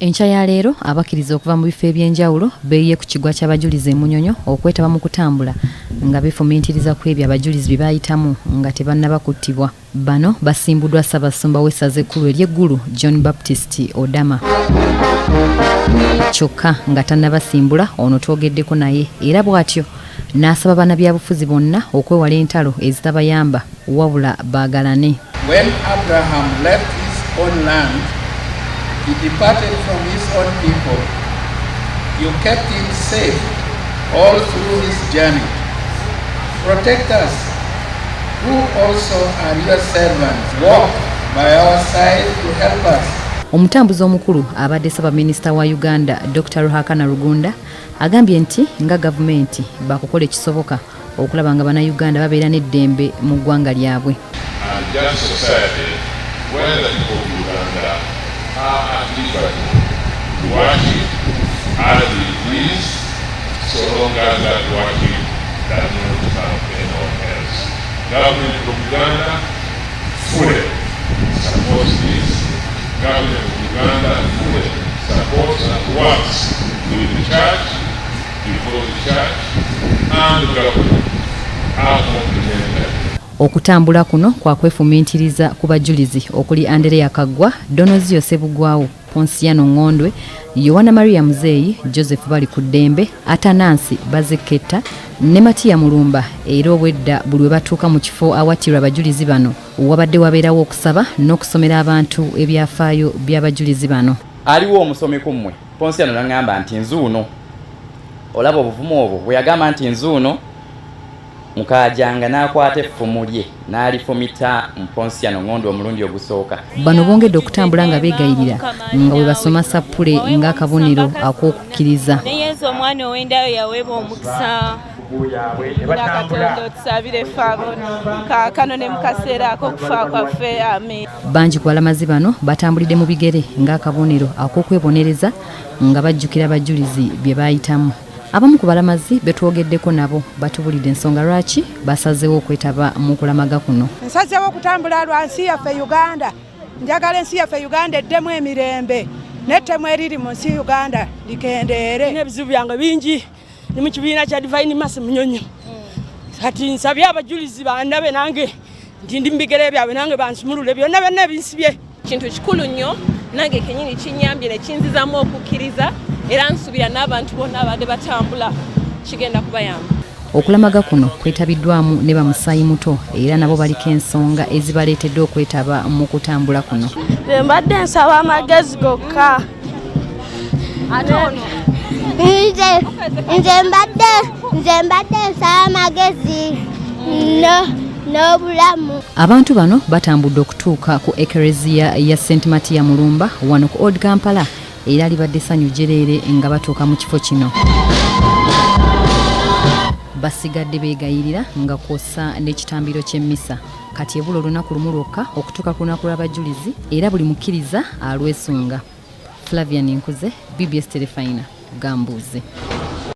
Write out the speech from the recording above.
Enkya ya leero abakkiriza okuva mu bifo eby'enjawulo beeyiye ku kigwa ky'abajulizi e Munyonyo okwetaba mu kutambula nga beefumiitiriza ku ebyo abajulizi bye baayitamu nga tebannaba kuttibwa. Bano basimbuddwa Ssaabasumba w'essaza ekkulu ery'e Gulu, John Baptist Odama. Kyokka nga tannabasimbula, ono twogeddeko naye era bw'atyo n'asaba bannabyabufuzi bonna okwewala entalo ezitabayamba wabula baagalane. When Abraham left his own land, he departed from his own people. You kept him safe all through his journey. Protect us, who also are your servants. Walk by our side to help us. Omutambuzi omukulu abadde Ssaabaminisita wa Uganda Dr Ruhakana Rugunda agambye nti nga gavumenti bakukola ekisoboka okulaba nga bannayuganda babeera n'eddembe mu ggwanga lyabwe. And just society where the people of Uganda are at liberty to worship as they please, so long as that worship does not harm anyone else. Government of Uganda fully supports this. Government of Uganda fully supports and works with the church, because the church and the government are complementary. Okutambula kuno kwa kwefumiitiriza ku bajulizi okuli Andereya Kaggwa, Donozio Ssebugwawo, Ponsiano Ngondwe, Yowana Maria Muzeeyi, Joseph Balikuddembe, Atanansi Bazeketta ne Matiya Mulumba. Era obwedda buli we batuuka mu kifo awattirwa abajulizi bano, wabadde wabeerawo okusaba n'okusomera abantu ebyafaayo by'abajulizi bano. Aliwo omusomi ku mmwe? Ponsiano naŋŋamba nti nzuuno. Olaba obuvumu obwo bwe yagamba nti nzuuno, Mukajanga n'akwata effumu lye n'alifumita Mponsiano Ŋŋondo omulundi ogusooka. Bano bongedde okutambula nga beegayirira nga bwe basoma sappule ng'akabonero ak'okukkiriza. Ne Yesu omwana ow'endayo yaweebwa omukisa. Na Katonda, otusabire ffe abono kaakano ne mu kaseera ak'okufa kwaffe. Amen. Bangi ku balamazi bano batambulidde mu bigere ng'akabonero ak'okwebonereza nga bajjukira abajulizi bye baayitamu. Abamu ku balamazi betwogeddeko nabo batubulidde ensonga lwaki basazeewo okwetaba mu kulamaga kuno. Nsazeewo okutambula lwa nsi yaffe Uganda. Njagala ensi yaffe Uganda eddemu emirembe, n'ettemu eriri mu nsi Uganda likendeere. Ebizibu byange bingi. Ni mu kibiina kya Divine Mercy Munyonyo. Kati nsabye abajulizi bandabe nange nti ndi mu bigere byabwe, nange bansumulule byonna byonna ebinsibye. Kintu kikulu nnyo, nange kenyini kinyambye ne kinzizaamu okukkiriza, era nsuubira n'abantu bonna abadde batambula kigenda kubayamba. Okulamaga kuno kwetabiddwamu ne bamusaayi muto, era nabo baliko ensonga ezibaleetedde okwetaba mu kutambula kuno. Mbadde nsaba amagezi gokka. Nze mbadde nsaba amagezi n'obulamu. Abantu bano batambudde okutuuka ku Ekereziya ya St Matiya Mulumba wano ku Old Kampala, era libadde ssanyu jjereere nga batuuka mu kifo kino. Basigadde beegayirira nga kwossa n'ekitambiro ky'emmisa. Kati ebula olunaku lumu lwokka okutuuka ku lunaku lw'abajulizi, era buli mukkiriza alwesunga. Flavian Nkuze, BBS Terefayina, Gambuuze.